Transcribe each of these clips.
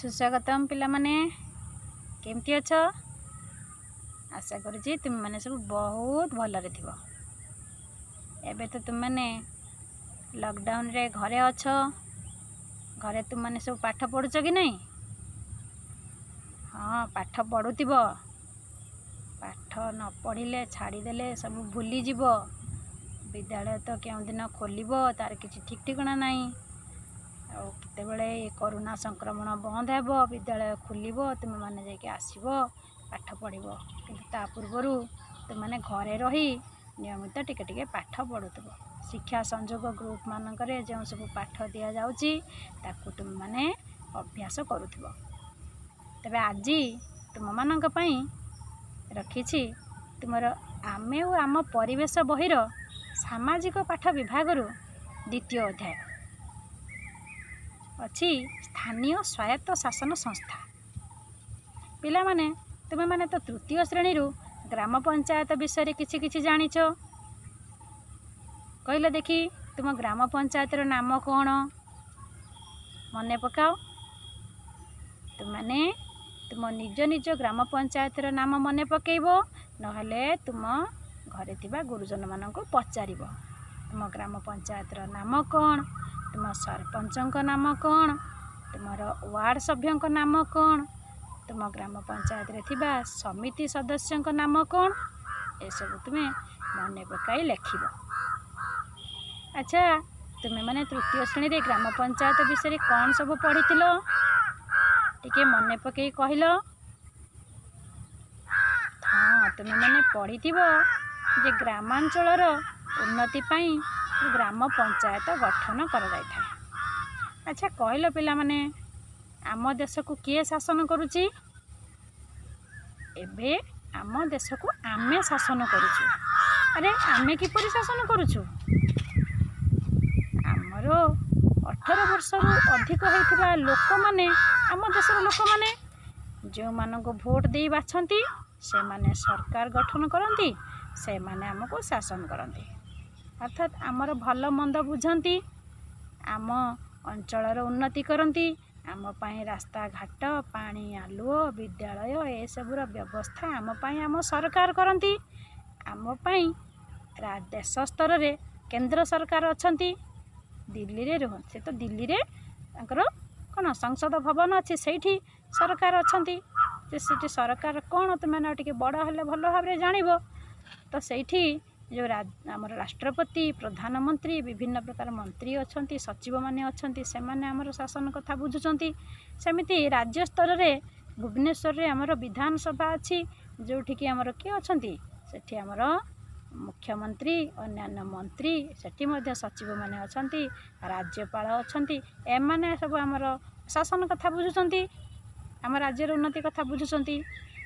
ସୁସ୍ୱାଗତମ ପିଲାମାନେ। କେମିତି ଅଛ? ଆଶା କରୁଛି ତୁମେମାନେ ସବୁ ବହୁତ ଭଲରେ ଥିବ। ଏବେ ତ ତୁମେମାନେ ଲକଡାଉନରେ ଘରେ ଅଛ। ଘରେ ତୁମମାନେ ସବୁ ପାଠ ପଢ଼ୁଛ କି ନାହିଁ? ହଁ, ପାଠ ପଢ଼ୁଥିବ। ପାଠ ନ ପଢ଼ିଲେ, ଛାଡ଼ିଦେଲେ ସବୁ ଭୁଲିଯିବ। ବିଦ୍ୟାଳୟ ତ କେଉଁଦିନ ଖୋଲିବ ତାର କିଛି ଠିକ୍ ଠିକଣା ନାହିଁ। ଆଉ କେତେବେଳେ ଏ କରୋନା ସଂକ୍ରମଣ ବନ୍ଦ ହେବ, ବିଦ୍ୟାଳୟ ଖୋଲିବ, ତୁମେମାନେ ଯାଇକି ଆସିବ, ପାଠ ପଢ଼ିବ। କିନ୍ତୁ ତା ପୂର୍ବରୁ ତୁମେମାନେ ଘରେ ରହି ନିୟମିତ ଟିକେ ଟିକେ ପାଠ ପଢ଼ୁଥିବ। ଶିକ୍ଷା ସଂଯୋଗ ଗ୍ରୁପ୍ ମାନଙ୍କରେ ଯେଉଁ ସବୁ ପାଠ ଦିଆଯାଉଛି, ତାକୁ ତୁମେମାନେ ଅଭ୍ୟାସ କରୁଥିବ। ତେବେ ଆଜି ତୁମମାନଙ୍କ ପାଇଁ ରଖିଛି ତୁମର ଆମେ ଓ ଆମ ପରିବେଶ ବହିର ସାମାଜିକ ପାଠ ବିଭାଗରୁ ଦ୍ୱିତୀୟ ଅଧ୍ୟାୟ ଅଛି, ସ୍ଥାନୀୟ ସ୍ୱାୟତ୍ତ ଶାସନ ସଂସ୍ଥା। ପିଲାମାନେ, ତୁମେମାନେ ତ ତୃତୀୟ ଶ୍ରେଣୀରୁ ଗ୍ରାମ ପଞ୍ଚାୟତ ବିଷୟରେ କିଛି କିଛି ଜାଣିଛ। କହିଲ ଦେଖି, ତୁମ ଗ୍ରାମ ପଞ୍ଚାୟତର ନାମ କ'ଣ? ମନେ ପକାଅ। ତୁମେମାନେ ତୁମ ନିଜ ନିଜ ଗ୍ରାମ ପଞ୍ଚାୟତର ନାମ ମନେ ପକାଇବ, ନହେଲେ ତୁମ ଘରେ ଥିବା ଗୁରୁଜନମାନଙ୍କୁ ପଚାରିବ, ତୁମ ଗ୍ରାମ ପଞ୍ଚାୟତର ନାମ କ'ଣ, ତୁମ ସରପଞ୍ଚଙ୍କ ନାମ କ'ଣ, ତୁମର ୱାର୍ଡ଼ ସଭ୍ୟଙ୍କ ନାମ କ'ଣ, ତୁମ ଗ୍ରାମ ପଞ୍ଚାୟତରେ ଥିବା ସମିତି ସଦସ୍ୟଙ୍କ ନାମ କ'ଣ। ଏସବୁ ତୁମେ ମନେ ପକାଇ ଲେଖିବ। ଆଚ୍ଛା, ତୁମେମାନେ ତୃତୀୟ ଶ୍ରେଣୀରେ ଗ୍ରାମ ପଞ୍ଚାୟତ ବିଷୟରେ କ'ଣ ସବୁ ପଢ଼ିଥିଲ, ଟିକେ ମନେ ପକାଇ କହିଲ। ହଁ, ତୁମେମାନେ ପଢ଼ିଥିବ ଯେ ଗ୍ରାମାଞ୍ଚଳର ଉନ୍ନତି ପାଇଁ ଗ୍ରାମ ପଞ୍ଚାୟତ ଗଠନ କରାଯାଇଥାଏ। ଆଚ୍ଛା, କହିଲ ପିଲାମାନେ, ଆମ ଦେଶକୁ କିଏ ଶାସନ କରୁଛି? ଏବେ ଆମ ଦେଶକୁ ଆମେ ଶାସନ କରୁଛୁ। ଆରେ, ଆମେ କିପରି ଶାସନ କରୁଛୁ? ଆମର 18 ବର୍ଷରୁ ଅଧିକ ହେଇଥିବା ଲୋକମାନେ, ଆମ ଦେଶର ଲୋକମାନେ ଯେଉଁମାନଙ୍କୁ ଭୋଟ ଦେଇ ବାଛନ୍ତି, ସେମାନେ ସରକାର ଗଠନ କରନ୍ତି, ସେମାନେ ଆମକୁ ଶାସନ କରନ୍ତି। ଅର୍ଥାତ୍ ଆମର ଭଲ ମନ୍ଦ ବୁଝନ୍ତି, ଆମ ଅଞ୍ଚଳର ଉନ୍ନତି କରନ୍ତି, ଆମ ପାଇଁ ରାସ୍ତାଘାଟ, ପାଣି, ଆଲୁଅ, ବିଦ୍ୟାଳୟ ଏସବୁର ବ୍ୟବସ୍ଥା ଆମ ପାଇଁ ଆମ ସରକାର କରନ୍ତି। ଆମ ପାଇଁ ଦେଶ ସ୍ତରରେ କେନ୍ଦ୍ର ସରକାର ଅଛନ୍ତି, ଦିଲ୍ଲୀରେ ରୁହନ୍ତି। ସେ ତ ଦିଲ୍ଲୀରେ ତାଙ୍କର କ'ଣ ସଂସଦ ଭବନ ଅଛି, ସେଇଠି ସରକାର ଅଛନ୍ତି। ଯେ ସେଠି ସରକାର କ'ଣ, ତୁମେ ଆଉ ଟିକେ ବଡ଼ ହେଲେ ଭଲ ଭାବରେ ଜାଣିବ। ତ ସେଇଠି ଯେଉଁ ଆମର ରାଷ୍ଟ୍ରପତି, ପ୍ରଧାନମନ୍ତ୍ରୀ, ବିଭିନ୍ନ ପ୍ରକାର ମନ୍ତ୍ରୀ ଅଛନ୍ତି, ସଚିବମାନେ ଅଛନ୍ତି, ସେମାନେ ଆମର ଶାସନ କଥା ବୁଝୁଛନ୍ତି। ସେମିତି ରାଜ୍ୟ ସ୍ତରରେ ଭୁବନେଶ୍ୱରରେ ଆମର ବିଧାନସଭା ଅଛି, ଯେଉଁଠିକି ଆମର କିଏ ଅଛନ୍ତି? ସେଠି ଆମର ମୁଖ୍ୟମନ୍ତ୍ରୀ, ଅନ୍ୟାନ୍ୟ ମନ୍ତ୍ରୀ, ସେଠି ମଧ୍ୟ ସଚିବମାନେ ଅଛନ୍ତି, ରାଜ୍ୟପାଳ ଅଛନ୍ତି। ଏମାନେ ସବୁ ଆମର ଶାସନ କଥା ବୁଝୁଛନ୍ତି, ଆମ ରାଜ୍ୟର ଉନ୍ନତି କଥା ବୁଝୁଛନ୍ତି।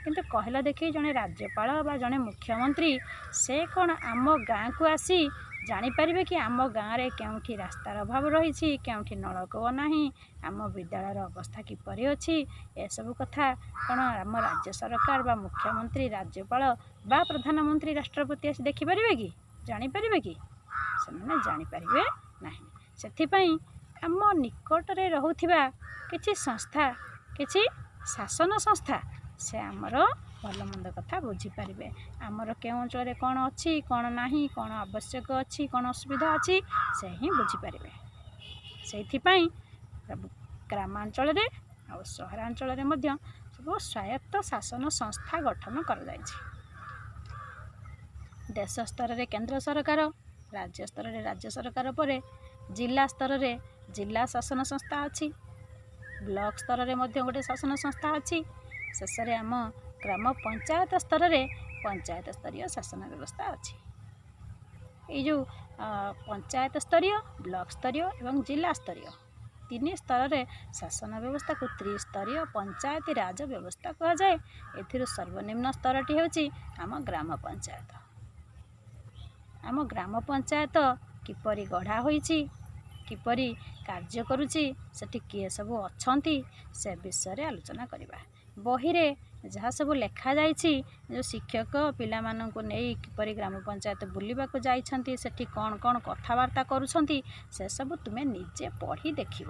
କିନ୍ତୁ କହିଲ ଦେଖି, ଜଣେ ରାଜ୍ୟପାଳ ବା ଜଣେ ମୁଖ୍ୟମନ୍ତ୍ରୀ ସେ କ'ଣ ଆମ ଗାଁକୁ ଆସି ଜାଣିପାରିବେ କି ଆମ ଗାଁରେ କେଉଁଠି ରାସ୍ତାର ଅଭାବ ରହିଛି, କେଉଁଠି ନଳକୂଅ ନାହିଁ, ଆମ ବିଦ୍ୟାଳୟର ଅବସ୍ଥା କିପରି ଅଛି? ଏସବୁ କଥା କ'ଣ ଆମ ରାଜ୍ୟ ସରକାର ବା ମୁଖ୍ୟମନ୍ତ୍ରୀ, ରାଜ୍ୟପାଳ ବା ପ୍ରଧାନମନ୍ତ୍ରୀ, ରାଷ୍ଟ୍ରପତି ଆସି ଦେଖିପାରିବେ କି, ଜାଣିପାରିବେ କି? ସେମାନେ ଜାଣିପାରିବେ ନାହିଁ। ସେଥିପାଇଁ ଆମ ନିକଟରେ ରହୁଥିବା କିଛି ସଂସ୍ଥା, କିଛି ଶାସନ ସଂସ୍ଥା, ସେ ଆମର ଭଲ ମନ୍ଦ କଥା ବୁଝିପାରିବେ। ଆମର କେଉଁ ଅଞ୍ଚଳରେ କ'ଣ ଅଛି, କ'ଣ ନାହିଁ, କ'ଣ ଆବଶ୍ୟକ ଅଛି, କ'ଣ ଅସୁବିଧା ଅଛି, ସେ ହିଁ ବୁଝିପାରିବେ। ସେଇଥିପାଇଁ ସବୁ ଗ୍ରାମାଞ୍ଚଳରେ ଆଉ ସହରାଞ୍ଚଳରେ ମଧ୍ୟ ସବୁ ସ୍ୱାୟତ୍ତ ଶାସନ ସଂସ୍ଥା ଗଠନ କରାଯାଇଛି। ଦେଶ ସ୍ତରରେ କେନ୍ଦ୍ର ସରକାର, ରାଜ୍ୟ ସ୍ତରରେ ରାଜ୍ୟ ସରକାର ପରେ ଜିଲ୍ଲା ସ୍ତରରେ ଜିଲ୍ଲା ଶାସନ ସଂସ୍ଥା ଅଛି, ବ୍ଲକ ସ୍ତରରେ ମଧ୍ୟ ଗୋଟେ ଶାସନ ସଂସ୍ଥା ଅଛି, ଶେଷରେ ଆମ ଗ୍ରାମ ପଞ୍ଚାୟତ ସ୍ତରରେ ପଞ୍ଚାୟତ ସ୍ତରୀୟ ଶାସନ ବ୍ୟବସ୍ଥା ଅଛି। ଏଇ ଯେଉଁ ପଞ୍ଚାୟତ ସ୍ତରୀୟ, ବ୍ଲକ ସ୍ତରୀୟ ଏବଂ ଜିଲ୍ଲା ସ୍ତରୀୟ ତିନି ସ୍ତରରେ ଶାସନ ବ୍ୟବସ୍ଥାକୁ ତ୍ରିସ୍ତରୀୟ ପଞ୍ଚାୟତି ରାଜ ବ୍ୟବସ୍ଥା କୁହାଯାଏ। ଏଥିରୁ ସର୍ବନିମ୍ନ ସ୍ତରଟି ହେଉଛି ଆମ ଗ୍ରାମ ପଞ୍ଚାୟତ। ଆମ ଗ୍ରାମ ପଞ୍ଚାୟତ କିପରି ଗଢ଼ା ହୋଇଛି, କିପରି କାର୍ଯ୍ୟ କରୁଛି, ସେଠି କିଏ ସବୁ ଅଛନ୍ତି, ସେ ବିଷୟରେ ଆଲୋଚନା କରିବା। ବହିରେ ଯାହା ସବୁ ଲେଖାଯାଇଛି, ଯେଉଁ ଶିକ୍ଷକ ପିଲାମାନଙ୍କୁ ନେଇ କିପରି ଗ୍ରାମ ପଞ୍ଚାୟତ ବୁଲିବାକୁ ଯାଇଛନ୍ତି, ସେଠି କ'ଣ କ'ଣ କଥାବାର୍ତ୍ତା କରୁଛନ୍ତି, ସେସବୁ ତୁମେ ନିଜେ ପଢ଼ି ଦେଖିବ।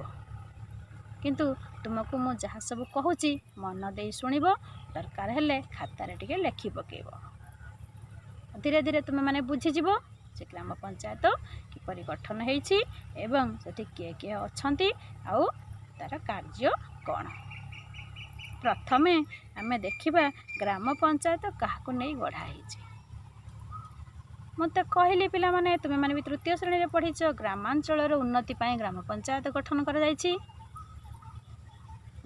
କିନ୍ତୁ ତୁମକୁ ମୁଁ ଯାହା ସବୁ କହୁଛି ମନ ଦେଇ ଶୁଣିବ, ଦରକାର ହେଲେ ଖାତାରେ ଟିକେ ଲେଖି ପକାଇବ। ଧୀରେ ଧୀରେ ତୁମେମାନେ ବୁଝିଯିବ ଯେ ଗ୍ରାମ ପଞ୍ଚାୟତ କିପରି ଗଠନ ହେଇଛି ଏବଂ ସେଠି କିଏ କିଏ ଅଛନ୍ତି ଆଉ ତା'ର କାର୍ଯ୍ୟ କ'ଣ। ପ୍ରଥମେ ଆମେ ଦେଖିବା ଗ୍ରାମ ପଞ୍ଚାୟତ କାହାକୁ ନେଇ ଗଢ଼ା ହେଇଛି। ମୁଁ ତ କହିଲି ପିଲାମାନେ, ତୁମେମାନେ ବି ତୃତୀୟ ଶ୍ରେଣୀରେ ପଢ଼ିଛ, ଗ୍ରାମାଞ୍ଚଳର ଉନ୍ନତି ପାଇଁ ଗ୍ରାମ ପଞ୍ଚାୟତ ଗଠନ କରାଯାଇଛି।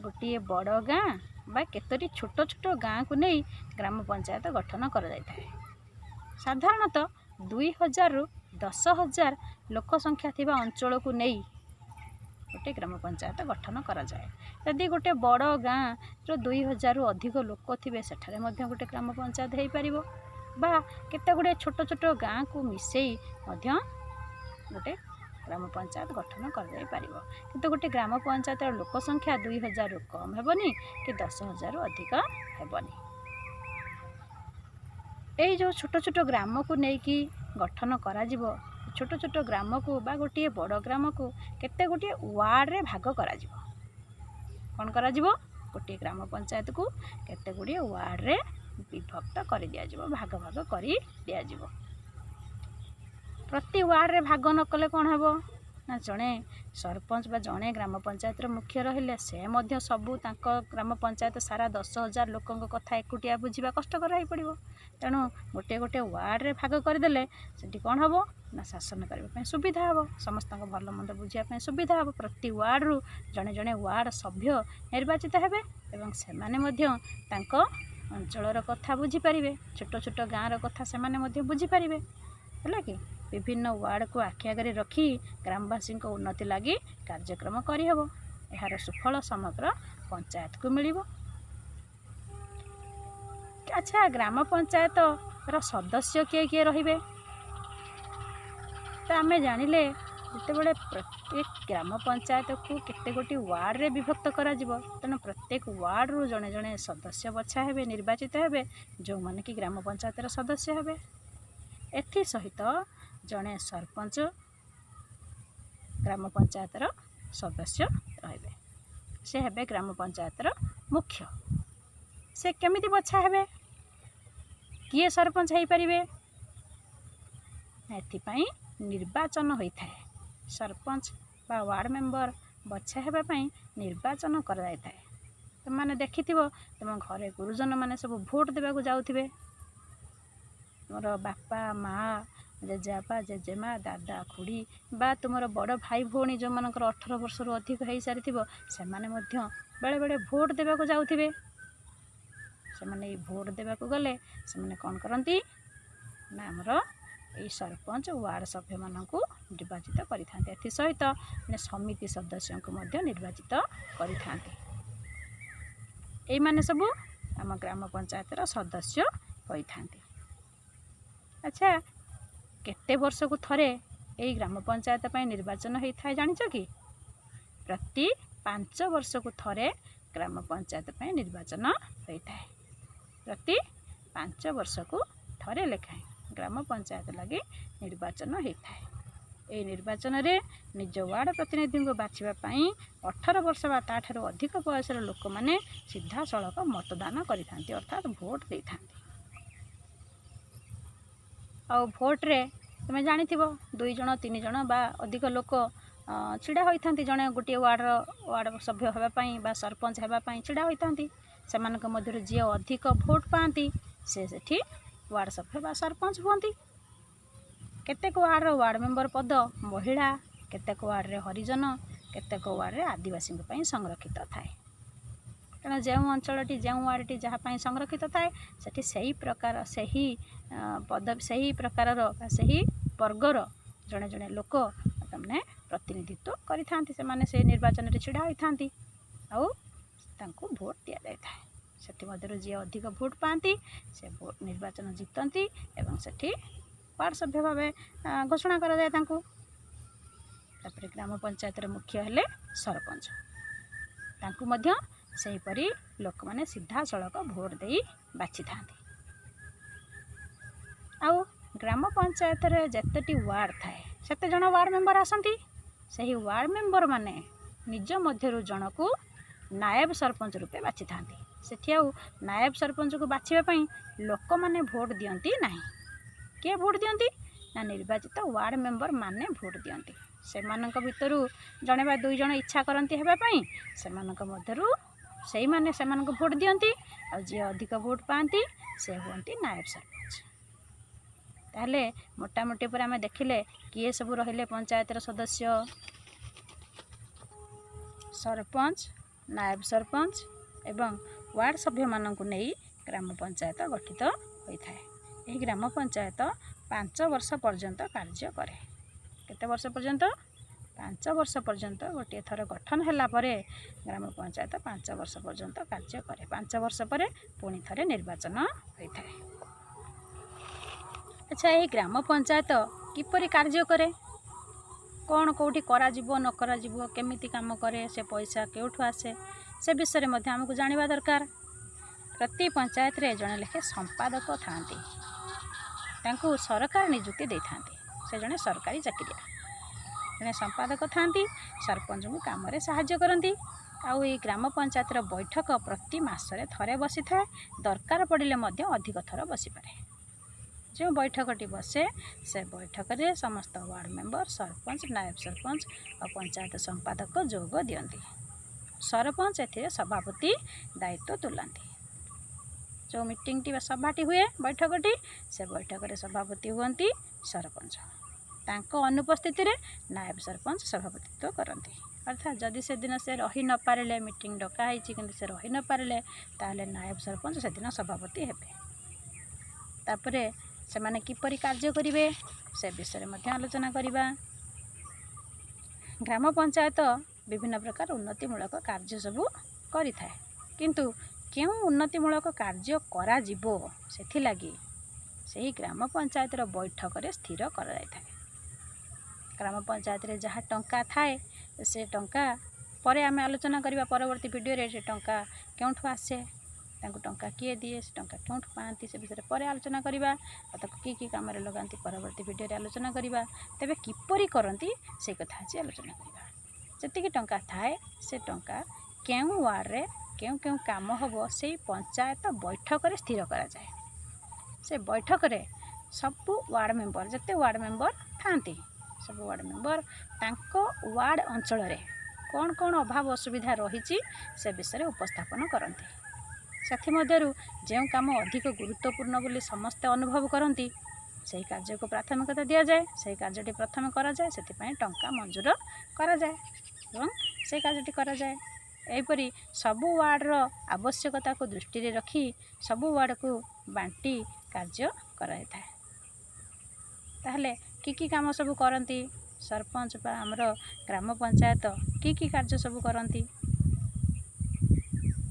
ଗୋଟିଏ ବଡ଼ ଗାଁ ବା କେତୋଟି ଛୋଟ ଛୋଟ ଗାଁକୁ ନେଇ ଗ୍ରାମ ପଞ୍ଚାୟତ ଗଠନ କରାଯାଇଥାଏ। ସାଧାରଣତଃ 2000ରୁ 10,000 ଲୋକ ସଂଖ୍ୟା ଥିବା ଅଞ୍ଚଳକୁ ନେଇ ଗୋଟେ ଗ୍ରାମ ପଞ୍ଚାୟତ ଗଠନ କରାଯାଏ। ଯଦି ଗୋଟେ ବଡ଼ ଗାଁର 2000ରୁ ଅଧିକ ଲୋକ ଥିବେ, ସେଠାରେ ମଧ୍ୟ ଗୋଟେ ଗ୍ରାମ ପଞ୍ଚାୟତ ହେଇପାରିବ ବା କେତେ ଗୁଡ଼ିଏ ଛୋଟ ଛୋଟ ଗାଁକୁ ମିଶାଇ ମଧ୍ୟ ଗୋଟେ ଗ୍ରାମ ପଞ୍ଚାୟତ ଗଠନ କରାଯାଇପାରିବ। କିନ୍ତୁ ଗୋଟେ ଗ୍ରାମ ପଞ୍ଚାୟତର ଲୋକ ସଂଖ୍ୟା 2000ରୁ କମ୍ ହେବନି କି 10,000ରୁ ଅଧିକ ହେବନି। ଏଇ ଯେଉଁ ଛୋଟ ଛୋଟ ଗ୍ରାମକୁ ନେଇକି ଗଠନ କରାଯିବ, ଛୋଟ ଛୋଟ ଗ୍ରାମକୁ ବା ଗୋଟିଏ ବଡ଼ ଗ୍ରାମକୁ କେତେ ଗୋଟିଏ ୱାର୍ଡ଼ରେ ଭାଗ କରାଯିବ। କ'ଣ କରାଯିବ? ଗୋଟିଏ ଗ୍ରାମ ପଞ୍ଚାୟତକୁ କେତେ ଗୁଡ଼ିଏ ୱାର୍ଡ଼ରେ ବିଭକ୍ତ କରିଦିଆଯିବ, ଭାଗ ଭାଗ କରି ଦିଆଯିବ। ପ୍ରତି ୱାର୍ଡ଼ରେ ଭାଗ ନ କଲେ କ'ଣ ହେବ ନା, ଜଣେ ସରପଞ୍ଚ ବା ଜଣେ ଗ୍ରାମ ପଞ୍ଚାୟତର ମୁଖ୍ୟ ରହିଲେ ସେ ମଧ୍ୟ ସବୁ ତାଙ୍କ ଗ୍ରାମ ପଞ୍ଚାୟତ ସାରା 10,000 ଲୋକଙ୍କ କଥା ଏକୁଟିଆ ବୁଝିବା କଷ୍ଟକର ହେଇପଡ଼ିବ। ତେଣୁ ଗୋଟିଏ ଗୋଟିଏ ୱାର୍ଡ଼ରେ ଭାଗ କରିଦେଲେ ସେଠି କ'ଣ ହେବ ନା, ଶାସନ କରିବା ପାଇଁ ସୁବିଧା ହେବ, ସମସ୍ତଙ୍କ ଭଲ ମନ୍ଦ ବୁଝିବା ପାଇଁ ସୁବିଧା ହେବ। ପ୍ରତି ୱାର୍ଡ଼ରୁ ଜଣେ ଜଣେ ୱାର୍ଡ଼ ସଭ୍ୟ ନିର୍ବାଚିତ ହେବେ ଏବଂ ସେମାନେ ମଧ୍ୟ ତାଙ୍କ ଅଞ୍ଚଳର କଥା ବୁଝିପାରିବେ, ଛୋଟ ଛୋଟ ଗାଁର କଥା ସେମାନେ ମଧ୍ୟ ବୁଝିପାରିବେ। ହେଲା କି ବିଭିନ୍ନ ୱାର୍ଡ଼କୁ ଆଖି ଆଗରେ ରଖି ଗ୍ରାମବାସୀଙ୍କ ଉନ୍ନତି ଲାଗି କାର୍ଯ୍ୟକ୍ରମ କରିହେବ। ଏହାର ସୁଫଳ ସମଗ୍ର ପଞ୍ଚାୟତକୁ ମିଳିବ। ଆଚ୍ଛା, ଗ୍ରାମ ପଞ୍ଚାୟତର ସଦସ୍ୟ କିଏ କିଏ ରହିବେ? ତ ଆମେ ଜାଣିଲେ, ଯେତେବେଳେ ପ୍ରତ୍ୟେକ ଗ୍ରାମ ପଞ୍ଚାୟତକୁ କେତେ ଗୋଟି ୱାର୍ଡ଼ରେ ବିଭକ୍ତ କରାଯିବ, ତେଣୁ ପ୍ରତ୍ୟେକ ୱାର୍ଡ଼ରୁ ଜଣେ ଜଣେ ସଦସ୍ୟ ବଛା ହେବେ, ନିର୍ବାଚିତ ହେବେ, ଯେଉଁମାନେ କି ଗ୍ରାମ ପଞ୍ଚାୟତର ସଦସ୍ୟ ହେବେ। ଏଥିସହିତ ଜଣେ ସରପଞ୍ଚ ଗ୍ରାମ ପଞ୍ଚାୟତର ସଦସ୍ୟ ରହିବେ। ସେ ହେବେ ଗ୍ରାମ ପଞ୍ଚାୟତର ମୁଖ୍ୟ। ସେ କେମିତି ବଛା ହେବେ? କିଏ ସରପଞ୍ଚ ହେଇପାରିବେ? ଏଥିପାଇଁ ନିର୍ବାଚନ ହୋଇଥାଏ। ସରପଞ୍ଚ ବା ୱାର୍ଡ଼ ମେମ୍ବର ବଛା ହେବା ପାଇଁ ନିର୍ବାଚନ କରାଯାଇଥାଏ। ତୁମେମାନେ ଦେଖିଥିବ, ତୁମ ଘରେ ଗୁରୁଜନମାନେ ସବୁ ଭୋଟ ଦେବାକୁ ଯାଉଥିବେ। ତୁମର ବାପା, ମା, ଜେଜେବାପା, ଜେଜେମା, ଦାଦା, ଖୁଡ଼ି ବା ତୁମର ବଡ଼ ଭାଇ ଭଉଣୀ ଯେଉଁମାନଙ୍କର 18 ବର୍ଷରୁ ଅଧିକ ହେଇସାରିଥିବ, ସେମାନେ ମଧ୍ୟ ବେଳେବେଳେ ଭୋଟ ଦେବାକୁ ଯାଉଥିବେ। ସେମାନେ ଏଇ ଭୋଟ ଦେବାକୁ ଗଲେ ସେମାନେ କ'ଣ କରନ୍ତି ନା, ଆମର ଏଇ ସରପଞ୍ଚ, ୱାର୍ଡ଼ ସଭ୍ୟମାନଙ୍କୁ ନିର୍ବାଚିତ କରିଥାନ୍ତି। ଏଥିସହିତ ସମିତି ସଦସ୍ୟଙ୍କୁ ମଧ୍ୟ ନିର୍ବାଚିତ କରିଥାନ୍ତି। ଏଇମାନେ ସବୁ ଆମ ଗ୍ରାମ ପଞ୍ଚାୟତର ସଦସ୍ୟ ହୋଇଥାନ୍ତି। ଆଚ୍ଛା, କେତେ ବର୍ଷକୁ ଥରେ ଏଇ ଗ୍ରାମ ପଞ୍ଚାୟତ ପାଇଁ ନିର୍ବାଚନ ହେଇଥାଏ ଜାଣିଛ କି? ପ୍ରତି 5 ବର୍ଷକୁ ଥରେ ଗ୍ରାମ ପଞ୍ଚାୟତ ପାଇଁ ନିର୍ବାଚନ ହୋଇଥାଏ। ପ୍ରତି 5 ବର୍ଷକୁ ଥରେ ଲେଖାଏଁ ଗ୍ରାମ ପଞ୍ଚାୟତ ଲାଗି ନିର୍ବାଚନ ହେଇଥାଏ। ଏହି ନିର୍ବାଚନରେ ନିଜ ୱାର୍ଡ଼ ପ୍ରତିନିଧିଙ୍କୁ ବାଛିବା ପାଇଁ 18 ବର୍ଷ ବା ତା'ଠାରୁ ଅଧିକ ବୟସର ଲୋକମାନେ ସିଧାସଳଖ ମତଦାନ କରିଥାନ୍ତି, ଅର୍ଥାତ୍ ଭୋଟ ଦେଇଥାନ୍ତି। ଆଉ ଭୋଟରେ ତୁମେ ଜାଣିଥିବ, 2 ଜଣ, 3 ଜଣ ବା ଅଧିକ ଲୋକ ଛିଡ଼ା ହୋଇଥାନ୍ତି। ଜଣେ ଗୋଟିଏ ୱାର୍ଡ଼ର ୱାର୍ଡ଼ ସଭ୍ୟ ହେବା ପାଇଁ ବା ସରପଞ୍ଚ ହେବା ପାଇଁ ଛିଡ଼ା ହୋଇଥାନ୍ତି। ସେମାନଙ୍କ ମଧ୍ୟରୁ ଯିଏ ଅଧିକ ଭୋଟ ପାଆନ୍ତି, ସେ ସେଠି ୱାର୍ଡ଼ ସଭ୍ୟ ବା ସରପଞ୍ଚ ହୁଅନ୍ତି। କେତେକ ୱାର୍ଡ଼ର ୱାର୍ଡ଼ ମେମ୍ବର ପଦ ମହିଳା, କେତେକ ୱାର୍ଡ଼ରେ ହରିଜନ, କେତେକ ୱାର୍ଡ଼ରେ ଆଦିବାସୀଙ୍କ ପାଇଁ ସଂରକ୍ଷିତ ଥାଏ। ତେଣୁ ଯେଉଁ ଅଞ୍ଚଳଟି, ଯେଉଁ ୱାର୍ଡ଼ଟି ଯାହା ପାଇଁ ସଂରକ୍ଷିତ ଥାଏ, ସେଠି ସେହି ପ୍ରକାର ସେହି ପଦ, ସେହି ପ୍ରକାରର ବା ସେହି ବର୍ଗର ଜଣେ ଜଣେ ଲୋକ ତାମାନେ ପ୍ରତିନିଧିତ୍ୱ କରିଥାନ୍ତି। ସେମାନେ ସେ ନିର୍ବାଚନରେ ଛିଡ଼ା ହୋଇଥାନ୍ତି ଆଉ ତାଙ୍କୁ ଭୋଟ ଦିଆଯାଇଥାଏ। ସେଥିମଧ୍ୟରୁ ଯିଏ ଅଧିକ ଭୋଟ ପାଆନ୍ତି, ସେ ଭୋଟ ନିର୍ବାଚନ ଜିତନ୍ତି ଏବଂ ସେଠି ୱାର୍ଡ଼ ସଭ୍ୟ ଭାବେ ଘୋଷଣା କରାଯାଏ ତାଙ୍କୁ। ତାପରେ ଗ୍ରାମ ପଞ୍ଚାୟତର ମୁଖ୍ୟ ହେଲେ ସରପଞ୍ଚ। ତାଙ୍କୁ ମଧ୍ୟ ସେହିପରି ଲୋକମାନେ ସିଧାସଳଖ ଭୋଟ ଦେଇ ବାଛିଥାନ୍ତି। ଆଉ ଗ୍ରାମ ପଞ୍ଚାୟତରେ ଯେତେଟି ୱାର୍ଡ଼ ଥାଏ, ସେତେ ଜଣ ୱାର୍ଡ଼ ମେମ୍ବର ଆସନ୍ତି। ସେହି ୱାର୍ଡ଼ ମେମ୍ବରମାନେ ନିଜ ମଧ୍ୟରୁ ଜଣକୁ ନାୟବ ସରପଞ୍ଚ ରୂପେ ବାଛିଥାନ୍ତି। ସେଠି ଆଉ ନାୟବ ସରପଞ୍ଚକୁ ବାଛିବା ପାଇଁ ଲୋକମାନେ ଭୋଟ ଦିଅନ୍ତି ନାହିଁ। କିଏ ଭୋଟ ଦିଅନ୍ତି ନା ନିର୍ବାଚିତ ୱାର୍ଡ଼ ମେମ୍ବର ମାନେ ଭୋଟ ଦିଅନ୍ତି। ସେମାନଙ୍କ ଭିତରୁ ଜଣେ ବା ଦୁଇ ଜଣ ଇଚ୍ଛା କରନ୍ତି ହେବା ପାଇଁ, ସେମାନଙ୍କ ମଧ୍ୟରୁ ସେଇମାନେ ସେମାନଙ୍କୁ ଭୋଟ ଦିଅନ୍ତି। ଆଉ ଯିଏ ଅଧିକ ଭୋଟ ପାଆନ୍ତି ସେ ହୁଅନ୍ତି ନାୟବ ସରପଞ୍ଚ। ତାହେଲେ ମୋଟାମୋଟି ଉପରେ ଆମେ ଦେଖିଲେ କିଏ ସବୁ ରହିଲେ ପଞ୍ଚାୟତର ସଦସ୍ୟ: ସରପଞ୍ଚ, ନାୟବ ସରପଞ୍ଚ ଏବଂ ୱାର୍ଡ଼ ସଭ୍ୟମାନଙ୍କୁ ନେଇ ଗ୍ରାମ ପଞ୍ଚାୟତ ଗଠିତ ହୋଇଥାଏ। ଏହି ଗ୍ରାମ ପଞ୍ଚାୟତ 5 ବର୍ଷ ପର୍ଯ୍ୟନ୍ତ କାର୍ଯ୍ୟ କରେ। କେତେ ବର୍ଷ ପର୍ଯ୍ୟନ୍ତ? 5 ବର୍ଷ ପର୍ଯ୍ୟନ୍ତ। ଗୋଟିଏ ଥର ଗଠନ ହେଲା ପରେ ଗ୍ରାମ ପଞ୍ଚାୟତ 5 ବର୍ଷ ପର୍ଯ୍ୟନ୍ତ କାର୍ଯ୍ୟ କରେ। 5 ବର୍ଷ ପରେ ପୁଣି ଥରେ ନିର୍ବାଚନ ହୋଇଥାଏ। ଆଚ୍ଛା, ଏହି ଗ୍ରାମ ପଞ୍ଚାୟତ କିପରି କାର୍ଯ୍ୟ କରେ? କ'ଣ କେଉଁଠି କରାଯିବ, ନ କରାଯିବ, କେମିତି କାମ କରେ, ସେ ପଇସା କେଉଁଠୁ ଆସେ, ସେ ବିଷୟରେ ମଧ୍ୟ ଆମକୁ ଜାଣିବା ଦରକାର। ପ୍ରତି ପଞ୍ଚାୟତରେ ଜଣେ ଲେଖେ ସମ୍ପାଦକ ଥାଆନ୍ତି। ତାଙ୍କୁ ସରକାର ନିଯୁକ୍ତି ଦେଇଥାନ୍ତି। ସେ ଜଣେ ସରକାରୀ ଚାକିରିଆ। ଜଣେ ସମ୍ପାଦକ ଥାଆନ୍ତି, ସରପଞ୍ଚଙ୍କୁ କାମରେ ସାହାଯ୍ୟ କରନ୍ତି। ଆଉ ଏଇ ଗ୍ରାମ ପଞ୍ଚାୟତର ବୈଠକ ପ୍ରତି ମାସରେ ଥରେ ବସିଥାଏ। ଦରକାର ପଡ଼ିଲେ ମଧ୍ୟ ଅଧିକ ଥର ବସିପାରେ। ଯେଉଁ ବୈଠକଟି ବସେ, ସେ ବୈଠକରେ ସମସ୍ତ ୱାର୍ଡ଼ ମେମ୍ବର, ସରପଞ୍ଚ, ନାୟବ ସରପଞ୍ଚ ଆଉ ପଞ୍ଚାୟତ ସମ୍ପାଦକ ଯୋଗ ଦିଅନ୍ତି। ସରପଞ୍ଚ ଏଥିରେ ସଭାପତି ଦାୟିତ୍ୱ ତୁଲାନ୍ତି। ଯେଉଁ ମିଟିଂଟି ବା ସଭାଟି ହୁଏ, ବୈଠକଟି, ସେ ବୈଠକରେ ସଭାପତି ହୁଅନ୍ତି ସରପଞ୍ଚ। ତାଙ୍କ ଅନୁପସ୍ଥିତିରେ ନାୟବ ସରପଞ୍ଚ ସଭାପତିତ୍ୱ କରନ୍ତି। ଅର୍ଥାତ୍ ଯଦି ସେଦିନ ସେ ରହି ନପାରିଲେ, ମିଟିଂ ଡକା ହେଇଛି କିନ୍ତୁ ସେ ରହି ନପାରିଲେ, ତାହେଲେ ନାୟବ ସରପଞ୍ଚ ସେଦିନ ସଭାପତି ହେବେ। ତାପରେ ସେମାନେ କିପରି କାର୍ଯ୍ୟ କରିବେ, ସେ ବିଷୟରେ ମଧ୍ୟ ଆଲୋଚନା କରିବା। ଗ୍ରାମ ପଞ୍ଚାୟତ ବିଭିନ୍ନ ପ୍ରକାର ଉନ୍ନତିମୂଳକ କାର୍ଯ୍ୟ ସବୁ କରିଥାଏ। କିନ୍ତୁ କେଉଁ ଉନ୍ନତିମୂଳକ କାର୍ଯ୍ୟ କରାଯିବ, ସେଥିଲାଗି ସେହି ଗ୍ରାମ ପଞ୍ଚାୟତର ବୈଠକରେ ସ୍ଥିର କରାଯାଇଥାଏ। ଗ୍ରାମ ପଞ୍ଚାୟତରେ ଯାହା ଟଙ୍କା ଥାଏ, ସେ ଟଙ୍କା ପରେ ଆମେ ଆଲୋଚନା କରିବା ପରବର୍ତ୍ତୀ ଭିଡ଼ିଓରେ। ସେ ଟଙ୍କା କେଉଁଠୁ ଆସେ, ତାଙ୍କୁ ଟଙ୍କା କିଏ ଦିଏ, ସେ ଟଙ୍କା କେଉଁଠୁ ପାଆନ୍ତି, ସେ ବିଷୟରେ ପରେ ଆଲୋଚନା କରିବା। ଆଉ ତାକୁ କି କି କାମରେ ଲଗାନ୍ତି, ପରବର୍ତ୍ତୀ ଭିଡ଼ିଓରେ ଆଲୋଚନା କରିବା। ତେବେ କିପରି କରନ୍ତି, ସେଇ କଥା ଆଜି ଆଲୋଚନା କରିବା। ଯେତିକି ଟଙ୍କା ଥାଏ, ସେ ଟଙ୍କା କେଉଁ ୱାର୍ଡ଼ରେ କେଉଁ କେଉଁ କାମ ହେବ, ସେଇ ପଞ୍ଚାୟତ ବୈଠକରେ ସ୍ଥିର କରାଯାଏ। ସେ ବୈଠକରେ ସବୁ ୱାର୍ଡ଼ ମେମ୍ବର, ଯେତେ ୱାର୍ଡ଼ ମେମ୍ବର ଥାଆନ୍ତି, ସବୁ ୱାର୍ଡ଼ ମେମ୍ବର ତାଙ୍କ ୱାର୍ଡ଼ ଅଞ୍ଚଳରେ କ'ଣ କ'ଣ ଅଭାବ ଅସୁବିଧା ରହିଛି, ସେ ବିଷୟରେ ଉପସ୍ଥାପନ କରନ୍ତି। ସେଥିମଧ୍ୟରୁ ଯେଉଁ କାମ ଅଧିକ ଗୁରୁତ୍ୱପୂର୍ଣ୍ଣ ବୋଲି ସମସ୍ତେ ଅନୁଭବ କରନ୍ତି, ସେହି କାର୍ଯ୍ୟକୁ ପ୍ରାଥମିକତା ଦିଆଯାଏ। ସେହି କାର୍ଯ୍ୟଟି ପ୍ରଥମେ କରାଯାଏ। ସେଥିପାଇଁ ଟଙ୍କା ମଞ୍ଜୁର କରାଯାଏ ଏବଂ ସେ କାର୍ଯ୍ୟଟି କରାଯାଏ। ଏହିପରି ସବୁ ୱାର୍ଡ଼ର ଆବଶ୍ୟକତାକୁ ଦୃଷ୍ଟିରେ ରଖି ସବୁ ୱାର୍ଡ଼କୁ ବାଣ୍ଟି କାର୍ଯ୍ୟ କରାଯାଇଥାଏ। ତାହେଲେ କି କି କାମ ସବୁ କରନ୍ତି ସରପଞ୍ଚ ବା ଆମର ଗ୍ରାମ ପଞ୍ଚାୟତ? କି କି କାର୍ଯ୍ୟ ସବୁ କରନ୍ତି?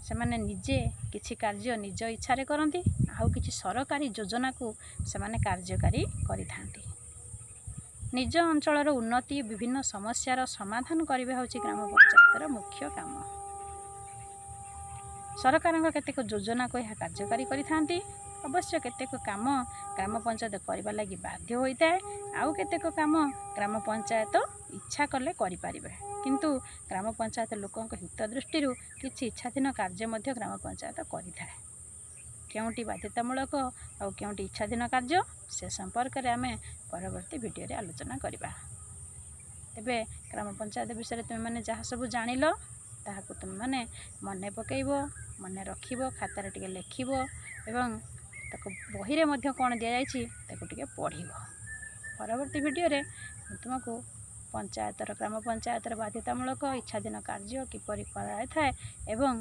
ସେମାନେ ନିଜେ କିଛି କାର୍ଯ୍ୟ ନିଜ ଇଚ୍ଛାରେ କରନ୍ତି, ଆଉ କିଛି ସରକାରୀ ଯୋଜନାକୁ ସେମାନେ କାର୍ଯ୍ୟକାରୀ କରିଥାନ୍ତି। ନିଜ ଅଞ୍ଚଳର ଉନ୍ନତି, ବିଭିନ୍ନ ସମସ୍ୟାର ସମାଧାନ କରିବା ହେଉଛି ଗ୍ରାମ ପଞ୍ଚାୟତର ମୁଖ୍ୟ କାମ। ସରକାରଙ୍କ କେତେକ ଯୋଜନାକୁ ଏହା କାର୍ଯ୍ୟକାରୀ କରିଥାନ୍ତି। ଅବଶ୍ୟ କେତେକ କାମ ଗ୍ରାମ ପଞ୍ଚାୟତ କରିବା ଲାଗି ବାଧ୍ୟ ହୋଇଥାଏ, ଆଉ କେତେକ କାମ ଗ୍ରାମ ପଞ୍ଚାୟତ ଇଚ୍ଛା କଲେ କରିପାରିବେ। କିନ୍ତୁ ଗ୍ରାମ ପଞ୍ଚାୟତ ଲୋକଙ୍କ ହିତ ଦୃଷ୍ଟିରୁ କିଛି ଇଚ୍ଛାଧୀନ କାର୍ଯ୍ୟ ମଧ୍ୟ ଗ୍ରାମ ପଞ୍ଚାୟତ କରିଥାଏ। କେଉଁଟି ବାଧ୍ୟତାମୂଳକ ଆଉ କେଉଁଟି ଇଚ୍ଛାଧୀନ କାର୍ଯ୍ୟ, ସେ ସମ୍ପର୍କରେ ଆମେ ପରବର୍ତ୍ତୀ ଭିଡ଼ିଓରେ ଆଲୋଚନା କରିବା। ତେବେ ଗ୍ରାମ ପଞ୍ଚାୟତ ବିଷୟରେ ତୁମେମାନେ ଯାହା ସବୁ ଜାଣିଲ, ତାହାକୁ ତୁମେମାନେ ମନେ ପକାଇବ, ମନେ ରଖିବ, ଖାତାରେ ଟିକେ ଲେଖିବ ଏବଂ ତାକୁ ବହିରେ ମଧ୍ୟ କ'ଣ ଦିଆଯାଇଛି ତାକୁ ଟିକେ ପଢ଼ିବ। ପରବର୍ତ୍ତୀ ଭିଡ଼ିଓରେ ମୁଁ ତୁମକୁ ଗ୍ରାମ ପଞ୍ଚାୟତର ବାଧ୍ୟତାମୂଳକ, ଇଚ୍ଛାଧୀନ କାର୍ଯ୍ୟ କିପରି କରାଯାଇଥାଏ ଏବଂ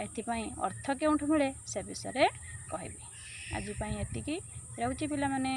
ଏଥିପାଇଁ ଅର୍ଥ କେଉଁଠୁ ମିଳେ, ସେ ବିଷୟରେ କହିବି। ଆଜି ପାଇଁ ଏତିକି ରହୁଛି ପିଲାମାନେ।